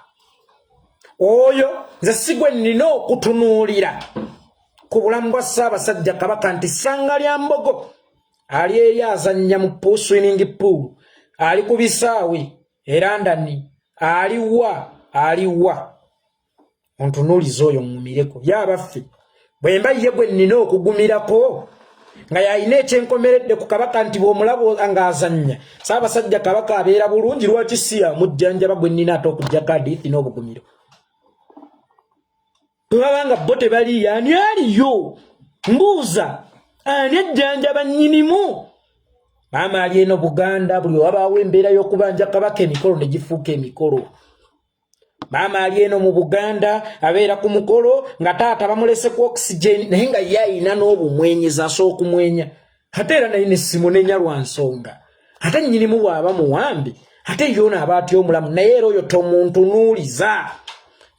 Oyo nze si gwe nnina okutunuulira ku bulamu bwa Ssaabasajja Kabaka, nti ssanga lya mbogo ali eri azannya mu swimming pool, ali ku bisaawe era ndani aliwa aliwa. Ontunuuliza oyo ŋŋumireko ye abaffe, bwe mba ye gwe nnina okugumirako nga yalina ekyenkomeredde ku Kabaka, nti bw'omulaba ng'azannya Ssaabasajja Kabaka abeera bulungi, lwaki si yamujjanjaba gwe nnina ate okuggyako adiithi n'obugumiro? Bwe baba nga bo tebaliiyo, ani aliyo? Mbuuza, ani ajjanjaba nnyinimu? Maama ali eno Buganda, buli wabaawo embeera y'okubanja Kabaka, emikolo ne gifuuka emikolo. Maama ali eno mu Buganda abeera ku mukolo nga taata bamulese ku oxygen, naye nga ye ayina n'obumwenyeza, asobola okumwenya. Ate era naye nesimunenya lwa nsonga, ate nnyinimu bw'aba muwambi, ate yoona aba atya omulamu? Naye era oyo tomuntunuuliza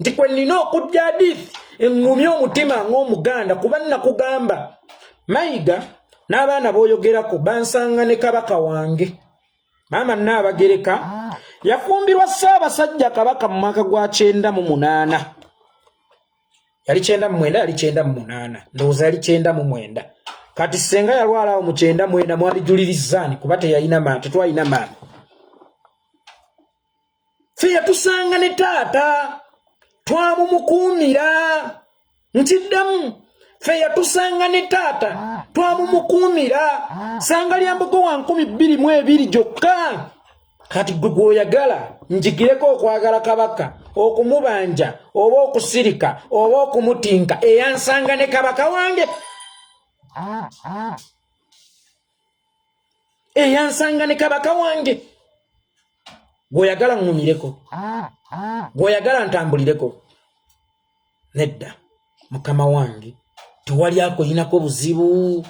nti kwe nnina okujja adithi eŋŋumye omutima ng'Omuganda, kuba nnakugamba Mayiga n'abaana b'oyogerako bansanga ne Kabaka wange. Maama Nnaabagereka yafumbirwa Ssaabasajja Kabaka mu mwaka gwa 98, yali 99, yali 98, ndowooza yali 99. Kati senga yalwala awo mu 94, mwalijulirizaani? Kuba teyalina maani, tetwalina maani ffe. Yatusanga ne taata, twamumukuumira. Nkiddamu, ffe yatusanga ne taata, twamumukuumira. Sanga lya mbogo wa 2020 gyokka. Kati gwe gwoyagala njigireko okwagala Kabaka, okumubanja oba okusirika oba okumutinka, eyansanga ne Kabaka wange, eyansanga ne Kabaka wange, gweoyagala ŋŋumireko, gweoyagala ntambulireko? Nedda, mukama wange, tewali akuyinako buzibu,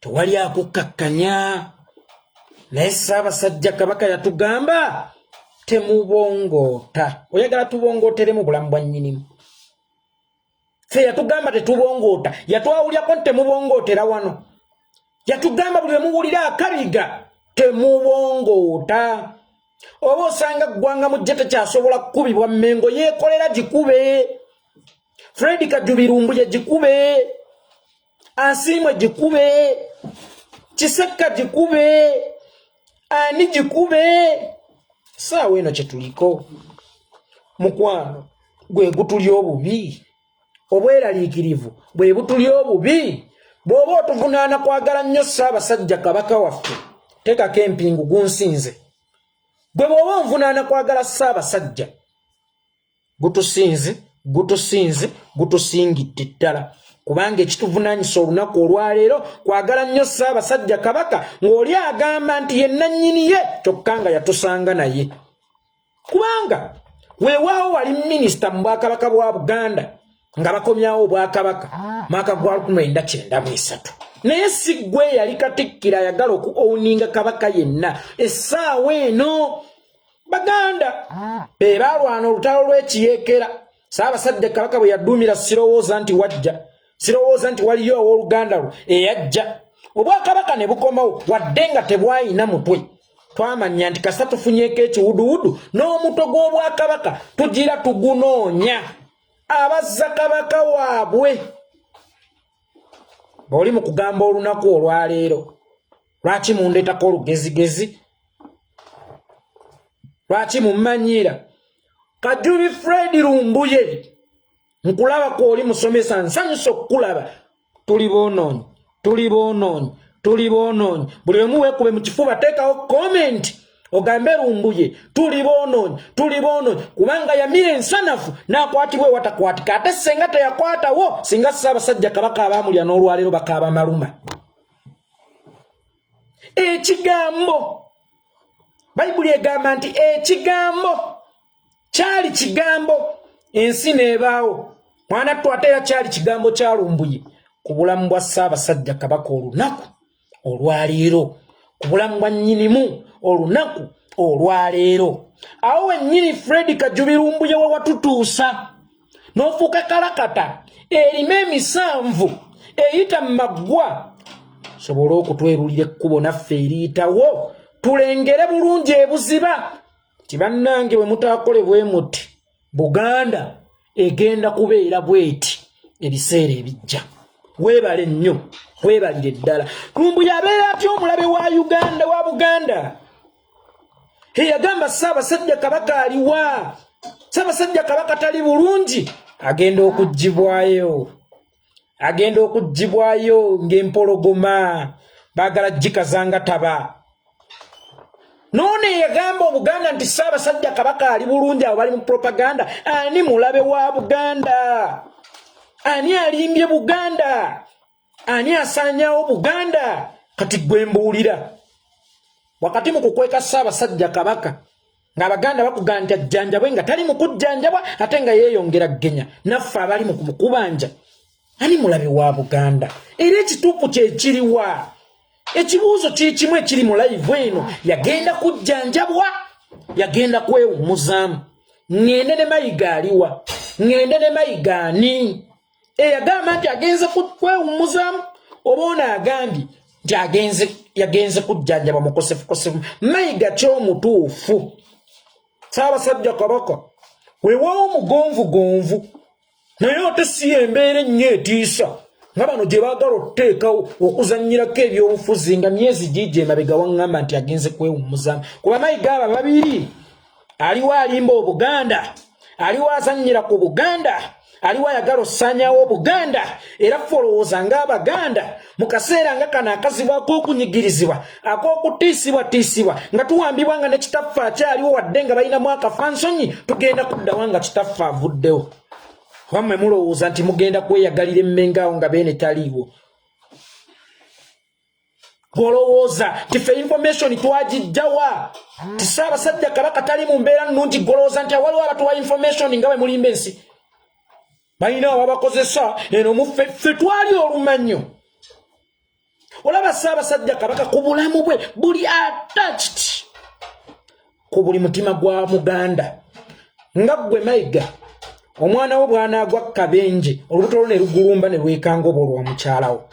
tewali akukkakkanya. Naye Ssaabasajja Kabaka yatugamba temubongoota. Oyagala tubongootere mu bulamu bwa nnyinimu? Ffe yatugamba tetubongoota, yatwawulyako nti temubongootera wano. Yatugamba buli lwemuwulira akabiga temubongoota. Oba osanga ggwanga mujje tekyasobola kukubibwa Mmengo, yeekolera gikube, Fred Kajubirumbu ye gikube, Asiimwe gikube, Kisekka gikube, ani gikube. Saawa eno kyetuliko, mukwano, gwe gutuli obubi, obweraliikirivu bwe butuli obubi. Bw'oba otuvunaana kwagala nnyo Ssaabasajja Kabaka waffe, teekako empingu, gunsinze. Gwe bw'oba onvunaana kwagala Ssaabasajja, gutusinze, gutusinze, gutusingidde ddala, kubanga ekituvunaanyisa olunaku olwaleero kwagala nnyo Ssaabasajja Kabaka, ng'oli agamba nti ye nnannyini ye, kyokka nga yatusanga naye. Kubanga weewaawo wali minisita mu bwakabaka bwa Buganda nga bakomyawo obwakabaka mwaka gwa 1993, naye si ggwe yali katikkiro ayagala oku owninga kabaka yenna. Essaawa eno Baganda be baalwana olutalo lw'ekiyeekera Ssaabasajja Kabaka bwe yaduumira. Sirowooza nti wajja, sirowooza nti waliyo owooluganda lwo eyajja. Obwakabaka ne bukomawo wadde nga tebwayina mutwe. Twamanya nti kasa tufunyeeko ekiwuduwudu n'omutwe gw'obwakabaka tugira tugunoonya abazza kabaka waabwe. Bw'oli mu kugamba olunaku olwaleero, lwaki mundeetako olugezigezi? Lwaki mummanyiira? Kajubi Fred Lumbuye, nkulaba kwoli musomesa, nsanyusa okukulaba. Tuli boonoonyi, tuli boonoonyi, tuli boonoonyi. Buli omu weekube mu kifuba, teekawo comment ogambe Lumbuye, tuli boonoonyi, tuli boonoonyi, kubanga yamira ensanafu n'akwatibwa ewatakwatika. Ate senga teyakwatawo, singa Ssaabasajja Kabaka abaamulya n'olwaleero bakaaba maluma. Ekigambo, Bayibuli egamba nti ekigambo kyali kigambo, ensi n'ebaawo. Mwana ttu, ate era kyali kigambo kya Lumbuye ku bulamu bwa Ssaabasajja Kabaka olunaku olwaleero, ku bulamu bwa nnyinimu olunaku olwaleero. Awo wennyini Fred Kajubi Lumbuye we watutuusa n'ofuuka kalakata erima emisanvu eyita mu maggwa, sobole okutwerulira ekkubo naffe eriyitawo, tulengere bulungi ebuziba nti bannange, bwe mutaakole bwe muti, Buganda egenda kubeera bweti ebiseera ebijja. Weebale nnyo, weebalire ddala. Lumbuye abeera atya omulabe wa Uganda, wa Buganda? Eyagamba Ssaabasajja Kabaka aliwa, Ssaabasajja Kabaka tali bulungi, agenda okugibwayo, agenda okugibwayo ng'empologoma baagala gikazanga taba. Noono eyagamba Obuganda nti Ssaabasajja Kabaka ali bulungi, abo bali mu propaganda. Ani mulabe wa Buganda? Ani alimbye Buganda? Ani asaanyawo Buganda? Kati gwe mbuulira, wakati mu kukweka Ssaabasajja Kabaka ng'Abaganda bakugamba nti ajjanjabwe, nga tali mu kujjanjabwa, ate nga yeeyongera ggenya, naffe abali mu kumukubanja, ani mulabe wa Buganda? Era ekituufu kyekiriwa? Ekibuuzo kiri kimu ekiri mu live eno: yagenda kujjanjabwa, yagenda kwewummuzaamu? Ŋŋende ne Mayiga aliwa? Ŋŋende ne Mayiga ani eyagamba nti agenze kwewummuzaamu, oba ono agambye nti agenze, yagenze kujjanjaba mukosefukosefu? Mayiga kyomutuufu, Ssaabasajja Kabaka weewaawo mugonvugonvu, naye ate si embeera ennyo etiisa nga bano gye baagala okuteekawo okuzannyirako ebyobufuzi, nga myezi giigi emabega waŋŋamba nti agenze kwewummuzaamu. Kuba Mayiga aba babiri, aliwo alimba Obuganda, aliwo azannyira ku Buganda, aliwo ayagala ossaanyawo Obuganda. Era ffe olowooza ng'Abaganda mu kaseera nga kano akazibu ak'okunyigirizibwa, ak'okutiisibwatiisibwa, nga tuwambibwa, nga ne kitaffe akyaliwo, wadde nga balinamu akafansonyi, tugenda kuddawa nga kitaffe avuddewo? Wammwe mulowooza nti mugenda kweyagalira emmenga awo nga beene taliiwo? Golowooza nti ffe information twagijjawa ti Ssaabasajja Kabaka tali mu mbeera nnungi? Golowooza nti awaliwo abatuwa information nga bwe mulimba ensi, balina ababakozesa eno muffe? Ffe twali olumanyo. Olaba Ssaabasajja Kabaka ku bulamu bwe buli attached ku buli mutima gwa Muganda, nga ggwe Mayiga omwana wo bw'anaagwa kabenje, olubuto lwo ne lugulumba ne lwekanga oba olwa mukyalawo,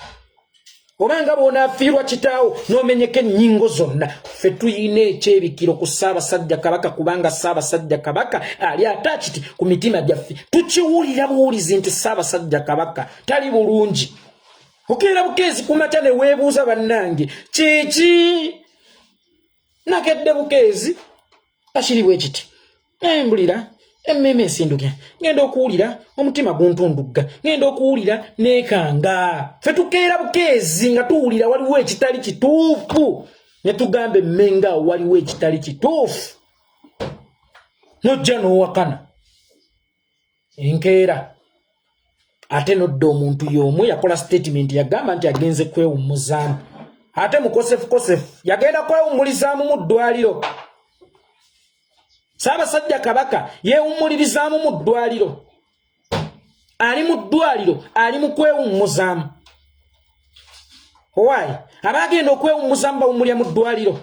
oba nga bw'onaafiirwa kitaawo n'omenyeka ennyingo zonna. Ffe tuyina ekyebikiro ku Ssaabasajja Kabaka, kubanga Ssaabasajja Kabaka ali attached ku mitima gyaffe. Tukiwulira buwulizi nti Ssaabasajja Kabaka tali bulungi. Okeera bukeezi ku makya ne weebuuza, bannange, kiki? Nakedde bukeezi, akiri bwe kiti, embulira Emmeeme esinduke, ngenda okuwulira omutima guntundugga, ngenda okuwulira neekanga. Ffe tukeera bukeezi nga tuwulira waliwo ekitali kituufu, ne tugamba emmenga awo waliwo ekitali kituufu, nojja n'owakana enkeera ate nodda. Omuntu y'omu yakola statement, yagamba nti agenze kwewummuzaamu, ate mukosefu kosefu yagenda kwewummulizaamu mu ddwaliro. Ssaabasajja Kabaka yeewummulirizaamu mu ddwaliro, ali mu ddwaliro, ali mu kwewummuzaamu. Owaayi, abaagenda okwewummuzaamu bawummulira mu ddwaliro?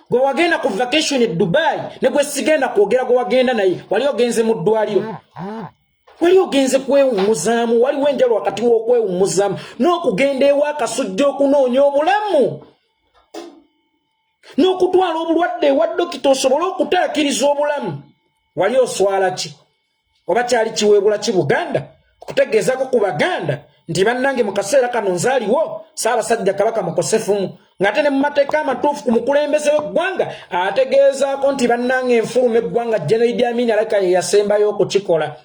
Gwe wagenda ku vacation e Dubai ne gwe sigenda kwogera gwe wagenda naye, wali ogenze mu ddwaliro, wali ogenze kwewummuzaamu. Waliwo enjalo wakati w'okwewummuzaamu n'okugenda ewa akasujja okunoonya obulamu n'okutwala obulwadde ewa dokita osobole okutaakiriza obulamu. Wali oswala ki oba kyali kiweebula ki Buganda okutegeezako ku Baganda nti bannange mu kaseera kano nzaaliwo Ssaabasajja Kabaka mukosefumu, ng'ate ne mu mateeka amatuufu ku mukulembeze w'eggwanga ategeezaako nti bannange enfuluma eggwanga, General Idi Amin aleka ye yasembayo okukikola,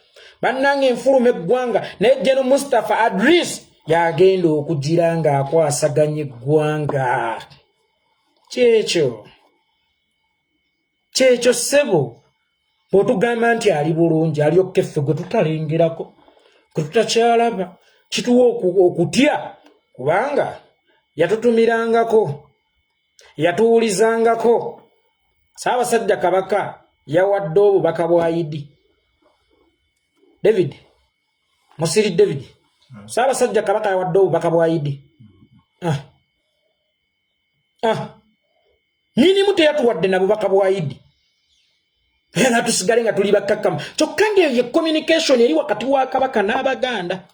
bannange enfuluma eggwanga, naye General Mustapha Adris yagenda okugira ng'akwasaganya eggwanga. Kyekyo kyekyo ssebo, bw'otugamba nti ali bulungi, alyokke ffe gwe tutalengerako, gwe tutakyalaba, kituwa okutya, kubanga yatutumirangako, yatuwulizangako. Ssaabasajja Kabaka yawadde obubaka bwa Idi. David Musiri, David, Ssaabasajja Kabaka yawadde obubaka bwa Idi. Ah. Ah. Nyinimu teyatuwadde na bubaka bwa Idi, era tusigale nga tuli bakkakkamu. Kyokka ngaeyo ye communication eri wakati wa Kabaka n'Abaganda.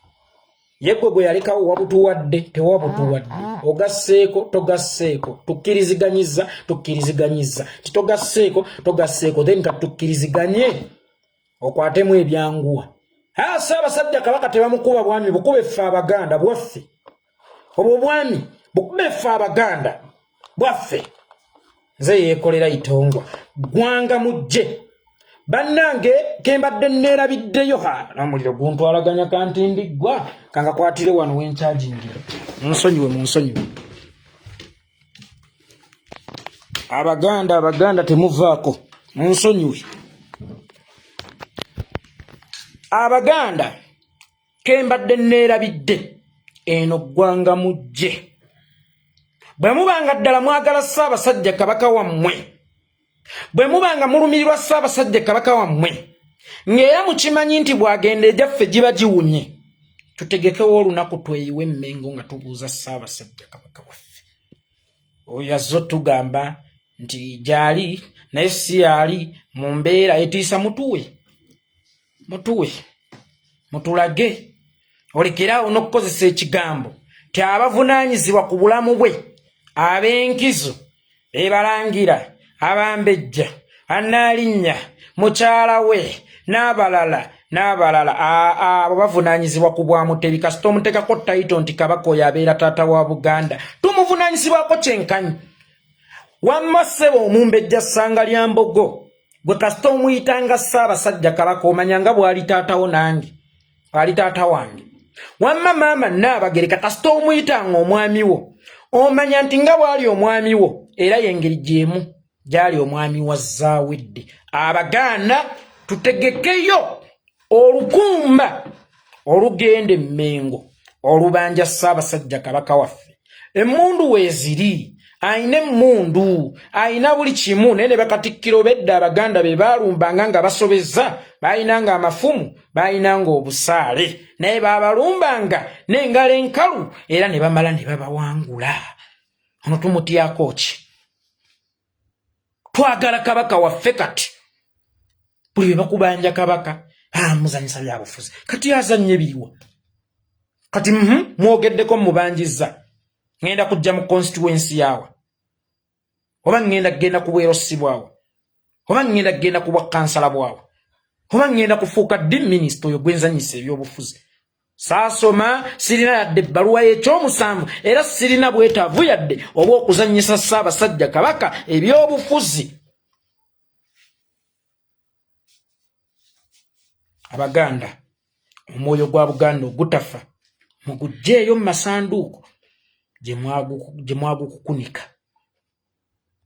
Ye gwe gwe yalekawo wabutuwadde, tewabutuwadde, ogasseeko, togasseeko, tukkiriziganyiza, tukkiriziganyiza titogasseeko, togasseeko, then katutukkiriziganye okwatemu ebyanguwa. Ha, Ssaabasajja Kabaka tebamukuba bwami, bukube ffe Abaganda bwaffe. Obwo obwami bukube ffe Abaganda bwaffe. Nze yeekolera itongwa ggwanga mujje bannange kembadde neerabiddeyo. Ha, n'omuliro guntwalaganya kantindiggwa, kangakwatire wano wenkyajingira. Munsonyiwe, munsonyiwe Abaganda, Abaganda temuvaako, munsonyiwe Abaganda kembadde neerabidde. Eno ggwanga mujje, bwe mubanga ddala mwagala Ssaabasajja Kabaka wammwe, bwe mubanga mulumirirwa Ssaabasajja Kabaka wammwe, ng'era mukimanyi nti bw'agenda egyaffe giba giwunye, tutegekewo olunaku tweyiwe Emmengo nga tubuuza Ssaabasajja Kabaka waffe. Oyo azze otugamba nti gyali naye si yali mu mbeera etiisa, mutuwe, mutuwe, mutulage. Olekeraawo n'okukozesa ekigambo ti abavunaanyizibwa ku bulamu bwe ab'enkizo bebalangira, abambejja, anaalinnya mukyala we n'abalala n'abalala. Abo bavunaanyizibwa ku bwamutebi. Kasita omuteekako title nti Kabaka, oyo abeera taata wa Buganda, tumuvunaanyizibwako kyenkanyi. Wamma ssebo omumbejja ssanga lya mbogo, gwe kasita omuyitanga Ssaabasajja Kabaka, omanya nga bw'ali taatawo nange ali taata wange. Wamma maama Nnaabagereka, kasita omuyitanga omwami wo, omanya nti nga bw'ali omwami wo era yengeri gyemu gyali omwami wa Zaawedde. Abagaana tutegekeyo olukumba olugenda Emmengo olubanja Ssaabasajja Kabaka waffe. Emmundu weeziri, ayina emmundu, ayina buli kimu, naye ne bakatikkiro bedda Abaganda be baalumbanga nga basobezza, baalinanga amafumu, baalinanga obusaale, naye baabalumbanga n'engalo enkalu era ne bamala ne babawangula. Ono tumutyako ki? Twagala Kabaka waffe. Kati buli bwe bakubanja Kabaka, amuzanyisa byabufuzi. Kati azanya ebiriwa? Kati mwogeddeko, mubanjizza, ŋŋenda kujja mu constituency yawa, oba ŋŋenda kugenda ku bwerosi bwawa, oba ŋŋenda kugenda ku bwa kansala bwawa, oba ŋŋenda kufuuka ddi minisita? Oyo gwenzanyisa ebyobufuzi. Saasoma, sirina yadde ebbaluwa y'ekyomusanvu, era sirina bwetaavu yadde oba okuzanyisa ns'ababak Abaganda, omwoyo gwa Buganda ogutafa mugugyeeyo mu masanduuko gye mwagukukunika.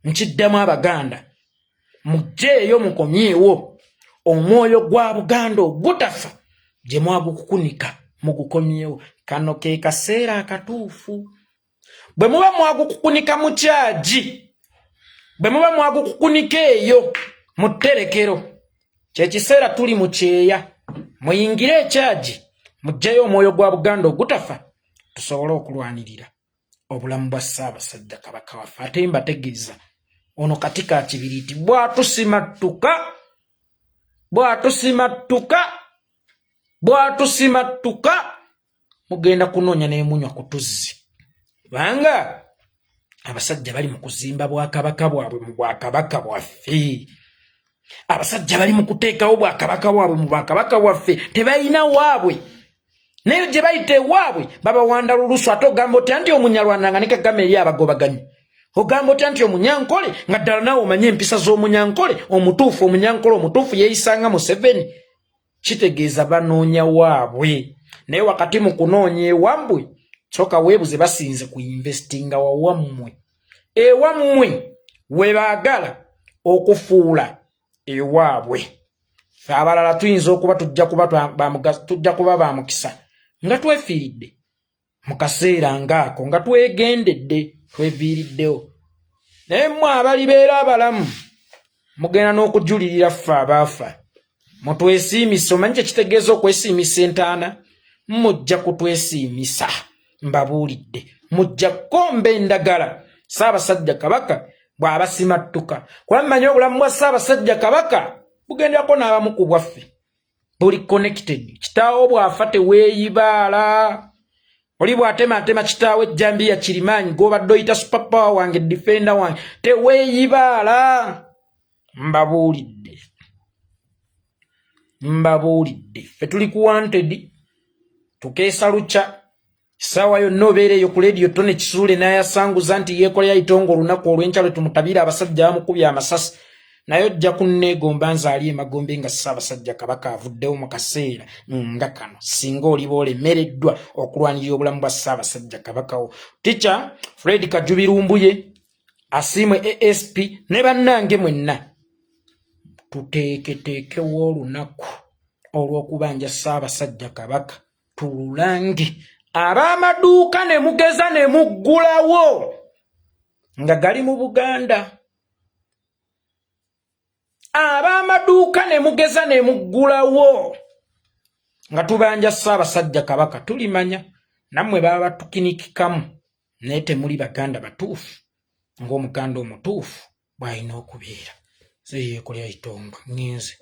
Nkiddamu, Abaganda, mugyeeyo mukomyewo omwoyo gwa Buganda ogutafa gye mwagukukunika, mugukomyewo. Kano ke kaseera akatuufu. Bwe muba mwagukukunika mu kyagi, bwe muba mwagukukunika eyo mu tterekero, kyekiseera tuli mu kyeya, muyingire ekyagi, muggyeyo omwoyo gwa Buganda ogutafa, tusobole okulwanirira obulamu bwa Ssaabasajja Kabaka waffe. Ate mbategeeza, ono kati ka kibiriiti bwatusimattuka, bwatusimattuka, bwatusimattuka, mugenda kunoonya n'emunywa ku tuzzi, kubanga abasajja bali mu kuzimba bwakabaka bwabwe mu bwakabaka bwaffe. Abasajja bali mu kuteekawo bwakabaka bwabwe mu bwakabaka bwaffe. Tebalina waabwe, naye gye bayita ewaabwe babawanda lulusu. Ate ogamba otya nti Omunyalwanda nga ne Kagame eri abagobaganye? Ogamba otya nti Omunyankole, nga ddala naawe omanye empisa z'Omunyankole omutuufu? Omunyankole omutuufu yeeyisanga Museveni? Kitegeeza banoonya waabwe, naye wakati mu kunoonya ewammwe, soka weebuze basinze ku investinga wawammwe, ewammwe we baagala okufuula ewaabwe. Fe abalala tuyinza okuba tujja kuba ba mukisa nga twefiiridde mu kaseera ngaako, nga twegendedde, tweviiriddewo, naye mmwe abalibeera abalamu mugenda n'okujulirira ffe abaafa, mutwesiimisa. Omanyi kye kitegeeza okwesiimisa entaana? Mujja kutwesiimisa, mbabuulidde, mujja kukomba endagala Ssaabasajja Kabaka bw'abasimattuka, kuba mmanyi obulamu bwa Ssaabasajja Kabaka bugenderako n'abamu ku bwaffe, buli connected. Kitaawo bw'afa teweeyibaala. Oli bw'atemaatema kitaawe ejjambiya kirimaanyi, gw'obadde oyita superpower wange, defender wange, teweeyibaala. Mbabuulidde, mbabuulidde, ffe tuli ku wanted, tukeesa lukya. Essaawa yonna obeera eyo ku leediyo tone kisuule n'ayasanguza nti yeekolera itongo olunaku olw'enkya lwe tumutabira abasajja bamukubye amasasi, naye ojja kunneegomba nze ali emagombe nga Ssaabasajja Kabaka avuddewo mu kaseera nga kano, singa oliba olemereddwa okulwanirira obulamu bwa Ssaabasajja Kabakawo. Tica Fred Kajubirumbuye Asiimwe, ASP ne bannange mwenna, tuteeketeekewo olunaku olw'okubanja Ssaabasajja Kabaka, tululange. Ab'amaduuka ne mugeza ne muggulawo nga gali mu Buganda, ab'amaduuka ne mugeza ne muggulawo nga tubanja Ssaabasajja Kabaka, tulimanya nammwe baba batukinikikamu, naye temuli Baganda batuufu ng'Omuganda omutuufu bw'alina okubeera. Ze yeekolera itongwa ŋŋenze.